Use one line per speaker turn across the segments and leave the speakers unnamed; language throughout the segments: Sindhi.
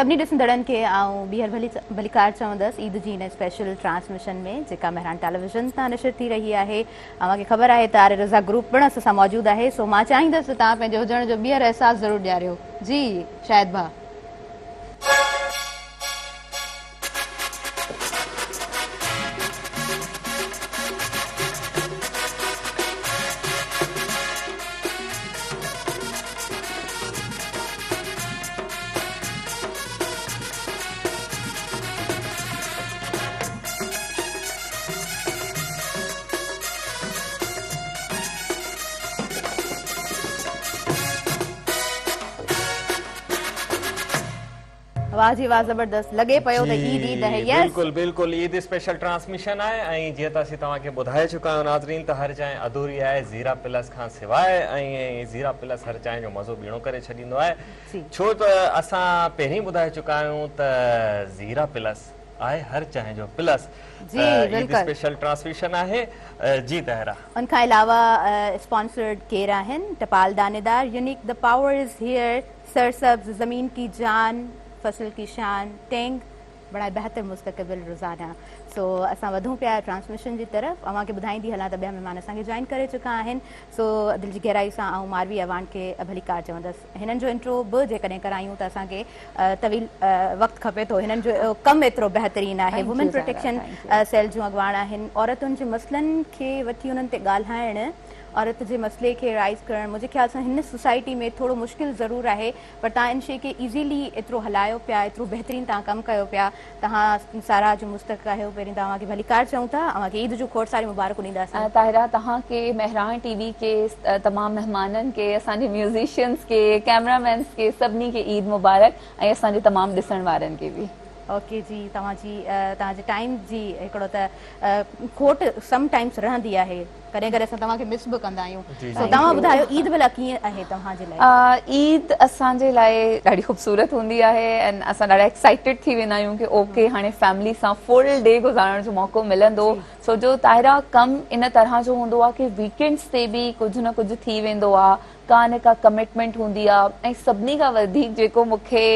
سڀني ڏسندڙن کي آئون ٻيهر ڀلي ڀليڪار چوندس عيد جي هن اسپيشل ٽرانسميشن ۾ جيڪا مهراڻ ٽيليويزن تان نشر ٿي رهي آهي. اوهان کي خبر آهي ته آر اي رضا گروپ پڻ اسان سان موجود آهي سو مان چاهيندس ته توهان پنهنجي هجڻ جو ٻيهر احساس ضرور ڏياريو. جي شاهد ڀاء. واه جي واه زبردست لڳي پيو ته عيد عيد آهي يس.
بلڪل بلڪل عيد اسپيشل ٽرانسميشن آهي ۽ جيئن ته اسين توهان کي ٻڌائي چڪا آهيون ناظرين ته هر چانهه اڌوري آهي زيرا پلس کان سواء ۽ زيرا پلس هر چانهه جو مزو ٻيڻو ڪري ڇڏيندو آهي ڇو ته اسان پهرين ٻڌائي چڪا آهيون ته زيرا پلس آهي هر چانهه جو پلس ته عيد اسپيشل ٽرانسميشن آهي جي طاهره.
ان کان علاوه اسپانسرڊ ڪير آهن ٽپال دانيدار unique the power is here سرسبز زمين ڪي جان فصل ڪي شان ٽينگ بڻائي بهتر مستقبل روزانه سو اسان وڌون پيا ٽرانسميشن جي طرف اوهان کي ٻڌائيندي هلان ته ٻيا مهمان اسان کي جوائن ڪري چڪا آهن سو دل جي گهرائي سان آئون ماروي اعواڻ کي ڀليڪار چوندس هنن جو انٽرو به جيڪڏهن ڪرايون ته اسان کي طويل وقت کپي ٿو هنن جو ڪم ايترو بهترين آهي وومين پروٽيڪشن سيل جون اڳواڻ آهن عورتن جي مسئلن کي وٺي انهن تي ڳالهائڻ عورت جي مسئلي کي رائز ڪرڻ منهنجي خيال سان هن سوسائٽي ۾ ٿورو مشڪل ضرور آهي پر توهان ان شي کي ايزيلي ايترو هلايو پيا ايترو بهترين توهان ڪم ڪيو پيا توهان ساراهه جو مستحق آهيو پهرين ته اوهان کي ڀليڪار چئون ٿا اوهان کي عيد جون کوڙ ساريون مبارڪون ڏينداسين.
طاهره توهان کي مهراڻ ٽي وي کي تمام مهمانن کي اسان جي ميوزيشنز کي ڪيمرا مينز کي سڀني کي عيد مبارڪ ۽ اسان جي تمام ڏسڻ وارن کي به.
اوڪي جي توهان جي توهان جي ٽائيم جي هڪڙو ته کوٽ سم ٽائمس رهندي آهي ڪڏهن ڪڏهن اسان توهان کي مس به ڪندا آهيون سو توهان ٻڌايو عيد ڀلا ڪيئن آهي توهان جي لاء؟
عيد اسان جي لاء ڏاڍي خوبصورت هوندي آهي ۽ اسان ڏاڍا ايڪسائيٽيڊ ٿي ويندا آهيون ڪي اوڪي هاڻي فيملي سان فل ڊي گذارڻ جو موقعو ملندو ڇو جو طاهره ڪم ان طرح جو هوندو آهي ڪي ويڪينڊس تي به ڪجهه نه ڪجهه ٿي ويندو آهي ڪا نه ڪا ڪمٽمينٽ هوندي آ ۽ سڀني کان وڌيڪ جيڪو مون کي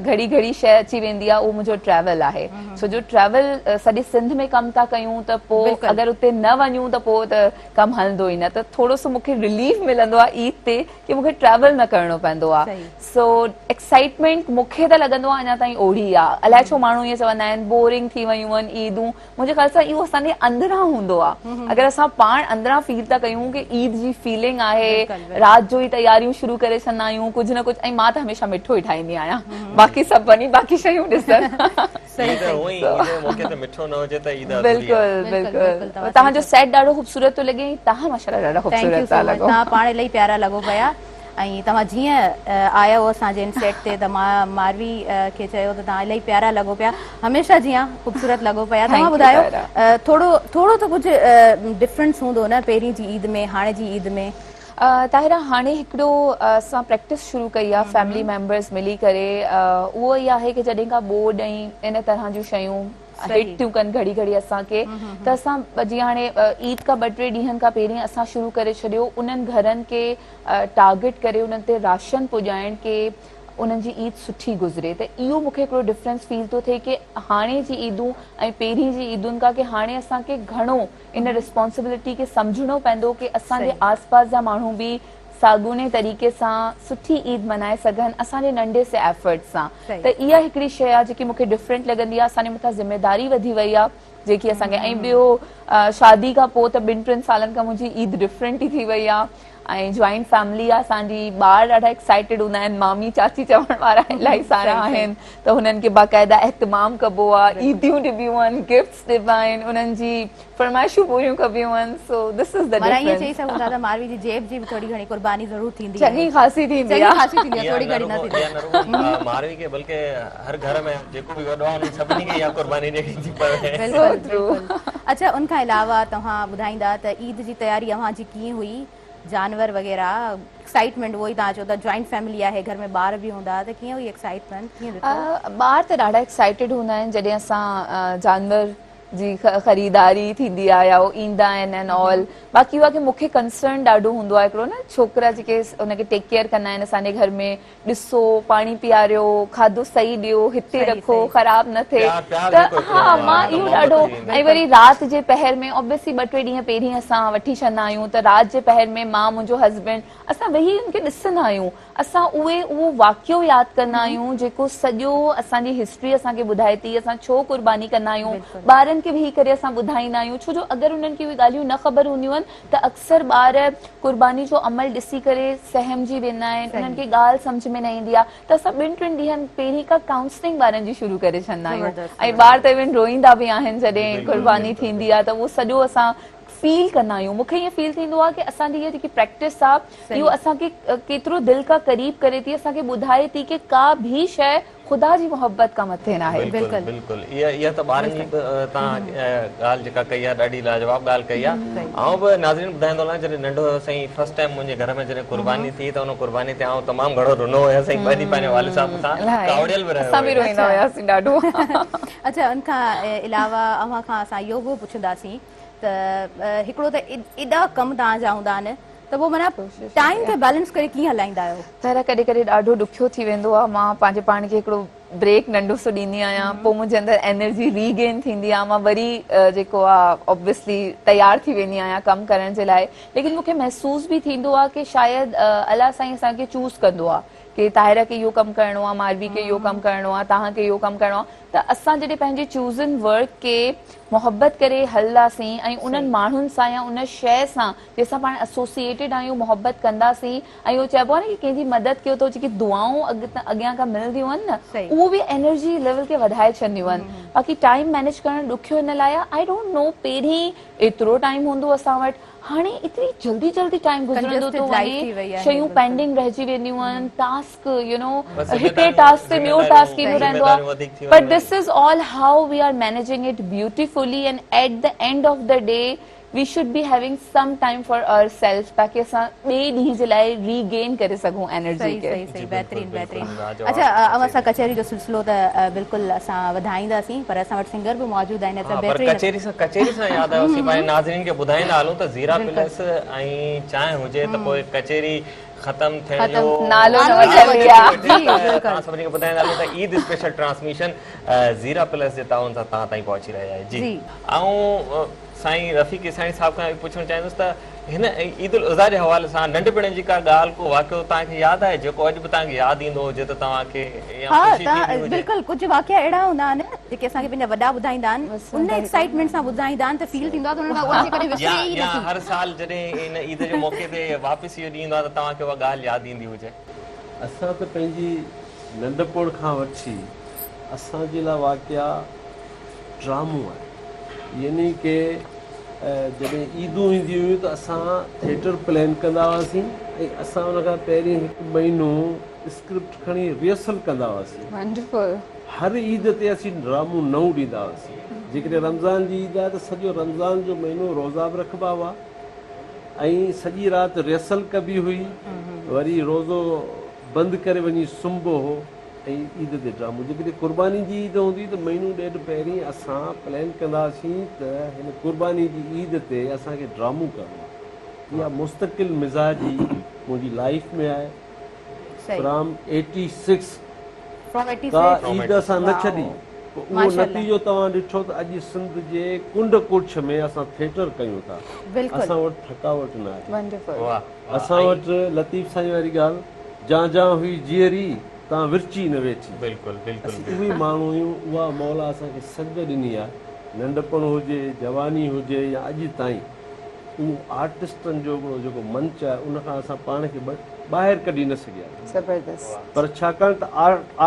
گهڙي گهڙي شيء اچي ويندي آ اهو منهنجو ٽريول آهي ڇو جو ٽريول سڄي سنڌ ۾ ڪم ٿا ڪيون ته پو اگر اتي نه وڃون ته پو ته ڪم هلندو ئي نه ته ٿورو سو مون کي رليف ملندو آ عيد تي ڪي مون کي ٽريول نه ڪرڻو پوندو آ سو ايڪسائٽمينٽ مون کي ته لڳندو آ اڃا تائين اوڙي آ الائي ڇو ماڻهو ائين چوندا آهن بورنگ ٿي ويون آهن عيدون منهنجي خيال سان اهو اسان جي اندران هوندو آ اگر اسان پاڻ اندران فيل ٿا ڪيون ڪي عيد جي فيلنگ آهي رات جو ئي تياريون شروع ڪري ڇڏندا آهيون ڪجهه نه ڪجهه ۽ مان ته هميشه مٺو ئي ٺاهيندي آهيان باقي سڀ وڃي باقي شيون ڏسن. بلڪل بلڪل توهان جو سيٽ ڏاڍو خوبصورت ٿو لڳي ۽ توهان ماشاءالله ڏاڍا خوبصورت ٿا لڳو.
توهان پاڻ الاهي پيارا لڳو پيا. ۽ توهان جيئن آيا اسان جي هن سيٽ تي ته مان ماروي کي چيو ته توهان الاهي پيارا لڳو پيا هميشه جيان خوبصورت لڳو پيا توهان ٻڌايو ٿورو ٿورو ته ڪجهه ڊفرنس هوندو نه پهرين جي عيد ۾ هاڻي جي عيد ۾.
طاهره هاڻي هڪڙو اسان پريڪٽس شروع ڪئي آهي فيملي ميمبرز ملي ڪري اهو ئي آهي ڪي جڏهن کان ٻوڏ ۽ ان طرح جون شيون هٽ ٿيون ڪن گهڙي گهڙي اسان کي ته اسان جيئن هاڻي عيد کان ٻه ٽي ڏينهن کان پهرين اسان شروع ڪري ڇڏيو انهن گهرن کي ٽارگيٽ ڪري انهن تي راشن پڄائڻ ڪي انهن جي عيد سٺي گذري ته اهو مونکي هڪڙو ڊفرنس فيل ٿو ٿئي ڪي هاڻي جي عيدون ۽ پهرين جي عيدن کان ڪي هاڻي اسان کي گهڻو ان ريسپانسبلٽي کي سمجهڻو پوندو ڪي اسان جي آس پاس جا ماڻهو به ساڳوني طريقي سان سٺي عيد منائي سگهن اسان جي ننڍي سي ايفرٽ سان ته اها هڪڙي شيء آهي جيڪي مونکي ڊفرنٽ لڳندي آهي اسان جي مٿان ذميداري وڌي وئي آهي جيڪي اسان کي ۽ ٻيو شادي کان پوء ته ٻن ٽن سالن کان منهنجي عيد ڊفرنٽ ئي ٿي وئي آهي ۽ جوائنٽ فيملي آ اسان جي ٻار ڏاڍا ايڪسائيٽيڊ هوندا آهن مامي چاچي چوڻ وارا الاهي سارا آهن ته هنن کي باقاعده اهتمام ڪبو آ عيديون ڏبيون آهن گفٽس ڏبا آهن انهن جي فرمائشون پوريون ڪبيون آهن سو دس از the
معنيٰ ائين چئي سگهون ٿا ته ماروي جي جيب جي به ٿوري گهڻي قرباني ضرور ٿيندي آهي.
چڱي خاصي ٿيندي
چڱي خاصي ٿيندي آهي ٿوري گهڻي نه ٿيندي.
اها نه رڳو ماروي کي بلڪه هر گهر ۾ جيڪو به وڏو آهي انهن سڀني کي اها قرباني ڏيڻي ٿي پوي.
بلڪل بلڪل اڇا ان کان علاوه توهان ٻڌائيندا ته عيد جي تياري اوهان جي ڪيئن هئي جانور وغيره ايڪسائيٽمينٽ اهو ئي توهان چئو ٿا جوائنٽ فيملي آهي گهر ۾ ٻار به هوندا ته ڪيئن هئي ايڪسائيٽمينٽ ڪيئن ڏٺو.
ٻار ته ڏاڍا ايڪسائيٽيڊ هوندا آهن جڏهن اسان جانور جي خريداري ٿيندي آهي يا هو ايندا آهن اينڊ آل. باقي اهو آهي ڪي مون کي ڪنسرن ڏاڍو هوندو آهي هڪڙو نه ڇوڪرا جيڪي ان کي ٽيڪ ڪيئر ڪندا آهن اسان جي گهر ۾ ڏسو پاڻي پياريو کاڌو صحيح ڏيو هتي رکو خراب نه ٿئي ته ها مان اهو ڏاڍو ۽ وري رات جي پهر ۾ اوبويسلي ٻه ٽي ڏينهن پهرين اسان وٺي ڇڏندا آهيون ته رات جي پهر ۾ مان منهنجو هسبينڊ اسان ويهي ان کي ڏسندا آهيون اسان اهي اهو واقعو ياد ڪندا آهيون جيڪو سڄو اسان جي هسٽري اسان کي ٻڌائي ٿي اسان ڇو قرباني ڪندا آهيون ٻارن کي ويهي ڪري اسان ٻڌائيندا آهيون ڇو جو اگر انهن کي اهي ڳالهيون نه خبر هونديون آهن ته اڪثر ٻار قرباني جو عمل ڏسي ڪري سهمجي ويندا آهن انهن کي ڳالهه سمجهه ۾ نه ايندي آهي ته اسان ٻن ٽن ڏينهن پهرين کان ڪائونسلنگ ٻارن جي شروع ڪري ڇڏندا آهيون ۽ ٻار ته ايون روئيندا به آهن جڏهن قرباني ٿيندي آهي ته اهو سڄو اسان فيل ڪندا آهيون مون کي ائين فيل ٿيندو آهي ڪي اسان جي اها جيڪي پريڪٽس آهي اهو اسان کي ڪيترو دل کان قريب ڪري ٿي اسان کي ٻڌائي ٿي ڪي ڪا به شيء خدا جي محبت کان مٿي ناهي.
بلڪل بلڪل اها ته ٻارن جي به توهان ڳالهه جيڪا ڪئي آهي ڏاڍي لاجواب ڳالهه ڪئي آهي آئون به ناظرين ٻڌائيندو هلان جڏهن ننڍو هيس ۽ فرسٽ ٽائيم منهنجي گهر ۾ جڏهن قرباني ٿي ته ان قرباني تي آئون تمام گهڻو رنو هيس ۽ ٻه ڏينهن پنهنجي والد صاحب سان ڪاوڙيل به رهيو
اسان به روئيندا هياسين ڏاڍو.
اڇا ان کان علاوه اوهان کان اسان اهو به پڇنداسين ته هڪڙو ته ايڏا ڪم توهان جا هوندا آهن ته پوء معنيٰ ٽائيم کي بيلنس ڪري ڪيئن هلائيندا آهيو؟
ظاهر آهي ڪڏهن ڪڏهن ڏاڍو ڏکيو ٿي ويندو آهي مان پنهنجي پاڻ کي هڪڙو بريڪ ننڍو سو ڏيندي آهيان پوء منهنجي اندر انرجي ري گين ٿيندي آهي مان وري جيڪو آهي اوبويسلي تيار ٿي ويندي آهيان ڪم ڪرڻ جي لاء ليڪن مون کي محسوس به ٿيندو آهي ڪي شايد الله سائين اسان کي چوز ڪندو آهي ڪي طاهره کي اهو ڪم ڪرڻو آهي ماروي کي اهو ڪم ڪرڻو آهي توهان کي اهو ڪم ڪرڻو آهي ته اسان جڏهن پنهنجي چوزن ورڪ کي محبت ڪري هلنداسين ۽ انهن ماڻهن سان يا ان شيء سان جنهن سان پاڻ اسوسيئيٽيڊ آهيون محبت ڪنداسين ۽ اهو چئبو آهي نه ڪي ڪنهن جي مدد ڪيو ته جيڪي دعائون اڳيان کان ملنديون آهن نه اهو به انرجي ليول کي وڌائي ڇڏنديون آهن باقي ٽائيم مينيج ڪرڻ ڏکيو ان لاء آهي I don't know پهرين ايترو ٽائيم هوندو اسان وٽ هاڻي ايتري جلدي جلدي ٽائيم گذرندو ٿو وڃي شيون پينڊنگ رهجي وينديون آهن ٽاسڪ يو نو هڪڙي ٽاسڪ تي ٻيو ٽاسڪ ايندو رهندو آهي but this is all how we are managing it beautifully and at the end of the day we should be having some time for our self تاڪي اسان ٻئي ڏينهن جي لاء ري گين ڪري سگهون انرجي کي.
صحيح صحيح بهترين بهترين اڇا اوهان سان ڪچهري جو سلسلو ته بلڪل اسان وڌائينداسين پر اسان وٽ سنگر به موجود آهن ته
بهترين پر ڪچهري سان ڪچهري سان ياد آيو اسين پنهنجي ناظرين کي ٻڌائيندا هلون ته زيرا پلس ۽ چانهه هجي ته پوء ڪچهري ختم ٿيڻ جو
نالو نه وٺندي
آ. توهان سڀني کي ٻڌائيندا هلون ته Eid special transmission Zeera plus جي تعاون سان توهان تائين پهچي رهي آهي جي آئون سائين رفيق عيساڻي صاحب کان به پڇڻ چاهيندس ته هن عيد الاضحيٰ جي حوالي سان ننڍپڻ جي ڪا ڳالهه ڪو واقعو توهان کي ياد آهي جيڪو اڄ به توهان کي ياد ايندو هجي ته توهان کي يا
ها
خوشي ٿيندي هجي؟
بلڪل ڪجهه واقعا اهڙا هوندا آهن جيڪي اسان کي پنهنجا وڏا ٻڌائيندا آهن ان ايڪسائيٽمينٽ سان ٻڌائيندا آهن ته فيل ٿيندو آهي ته انهن کان اها شيء ڪڏهن وسري ئي
يا
نٿي.
هر سال جڏهن ان عيد جي موقعي تي واپس اهو ڏينهن ايندو آهي ته توهان کي اها ڳالهه ياد ايندي هجي.
اسان ته پنهنجي ننڍپڻ کان وٺي اسان جي لاء واقعا ڊرامو آهي يعني ڪي جڏهن عيدون اينديون هيون ته اسان ٿيٽر پلان ڪندا هئاسين ۽ اسان ان کان پهرين هڪ مهينو اسڪرپٽ کڻي ريهرسل ڪندا هئاسين.
ونڊرفل.
هر عيد تي اسين ڊرامو نئون ڏيندا هئاسين. جيڪڏهن رمضان جي عيد آهي ته سڄو رمضان جو مهينو روزا به رکبا هئا ۽ سڄي رات ريهرسل ڪبي هئي وري روزو بند ڪري وڃي سمهبو هو. ۽ عيد تي ڊرامو. جيڪڏهن قرباني جي عيد هوندي ته مهينو ڏيڍ پهرين اسان پلان ڪنداسين ته هن قرباني جي عيد تي اسان کي ڊرامو ڪرڻو آهي. اها مستقل مزاجي منهنجي لائيف ۾ آهي. فرام ايٽي سڪس ڪا عيد اسان نه ڇڏي. پوء اهو نتيجو توهان ڏٺو ته اڄ سنڌ جي ڪنڊ ڪڙڇ ۾ اسان ٿيٽر ڪيون ٿا. اسان وٽ ٿڪاوٽ نه آهي. اسان وٽ لطيف سائين واري ڳالهه جان جان هئي جيئري تان ورچي نه ويٺي.
بلڪل بلڪل
اسين اهي ماڻهو آهيون اها مولا اسان کي سگهه ڏني آهي ننڍپڻ هجي جواني هجي يا اڄ تائين اهو آرٽسٽن جو هڪڙو جيڪو منچ آهي ان کان اسان پاڻ کي ٻاهر ڪڍي نه سگهيا آهيون
زبردست.
پر ڇاڪاڻ ته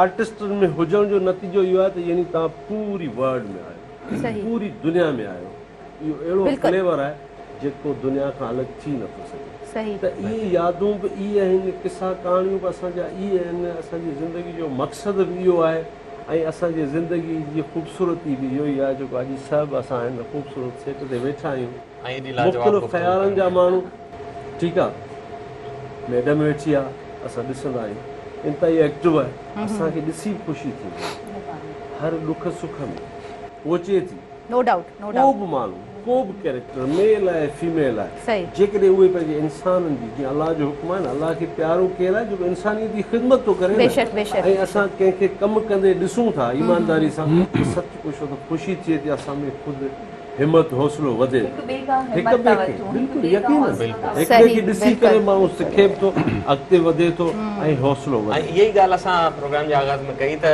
آرٽسٽن ۾ هجڻ جو نتيجو اهو آهي ته يعني توهان پوري ورلڊ ۾ آهيو پوري دنيا ۾ آهيو اهو اهڙو فليور آهي جيڪو دنيا کان الڳ ٿي نٿو سگهي ته اهي يادون به اهي آهن، قصا ڪهاڻيون به اسان جا اهي آهن، اسان جي زندگي جو مقصد به اهو آهي ۽ اسان جي زندگي جي خوبصورتي به اهو ئي آهي جيڪو اڄ سڀ اسان هن خوبصورت سيٽ تي ويٺا آهيون مختلف خيالن جا ماڻهو ٺيڪ آهي ميڊم ويٺي آهي اسان ڏسندا آهيون انتهائي ايڪٽو آهي اسان کي ڏسي به خوشي ٿيندي آهي هر ڏک سک ۾ پهچي ٿي.
نو ڊائوٽ نو
ڪو
ڊائوٽ.
به ماڻهو، ڪو به ڪيريڪٽر ميل آهي فيميل آهي
صحيح.
جيڪڏهن اهي پنهنجي انسانن جي جيئن الله جو حڪم آهي نه الله کي پيارو ڪير آهي جيڪو انسانيت جي خدمت ٿو ڪري نه
بيشڪ بيشڪ.
۽ اسان ڪنهن کي ڪم ڪندي ڏسون ٿا ايمانداري سان ته سچ پڇو ته خوشي ٿئي ٿي اسان ۾ خود همت حوصلو وڌي ٿو
هڪ ٻئي کان
هڪ
همت ٿا
ٻئي کي
وٺون، هڪ
بلڪل
ٻئي کان
يقينن
حوصلو ٿا
هڪ ٻئي
صحيح
کي ڏسي ڪري
بلڪل.
ماڻهو سکي به ٿو اڳتي وڌي ٿو ۽ حوصلو
۽
وڌي ٿو.
اها ئي ڳالهه اسان پروگرام جي آغاز ۾ ڪئي ته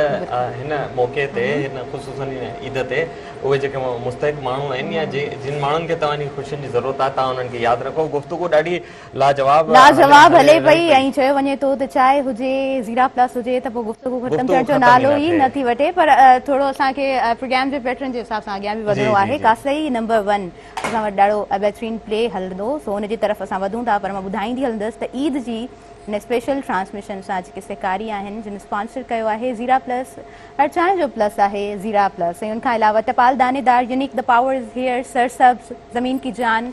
هن موقعي تي هن خصوصن عيد تي اهي جيڪي مستحق ماڻهو آهن يا جن ماڻهن کي توهان جي خوشين جي ضرورت آهي توهان انهن کي ياد رکو. گفتگو ڏاڍي لاجواب
لاجواب
هلي
هلي پئي
پئي.
۽ چيو وڃي ٿو ته چانهه هجي زيرا پلس هجي ته پوء گفتگو ختم
گفتگو
ٿيڻ جو
ختم ئي
نالو
نه
ئي
ٿئي.
نه ٿي وٺي پر ٿورو اسان کي پروگرام جي پيٽرن جي حساب سان اڳيان به
جي
وڌڻو
جي
آهي.
جي.
ڪاسائي نمبر ون اسان وٽ ڏاڍو بهترين پلي هلندو سو ان جي طرف اسان وڌون ٿا پر مان ٻڌائيندي هلندس ته عيد جي هن اسپيشل ٽرانسميشن سان جيڪي سهڪاري آهن جن اسپانسر ڪيو آهي زيرا پلس هر چانهه جو پلس آهي زيرا پلس ۽ ان کان علاوه ٽپال دانيدار يونيڪ the power از هيئر سرسبز زمين ڪي جان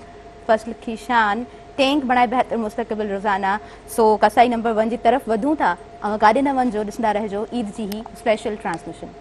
فصل ڪي شان ٽينڪ بڻائي بهتر مستقبل روزانه سو ڪاسائي نمبر ون جي طرف وڌون ٿا اوهان ڪاڏي نه وڃجو ڏسندا رهجو عيد جي هي اسپيشل ٽرانسميشن.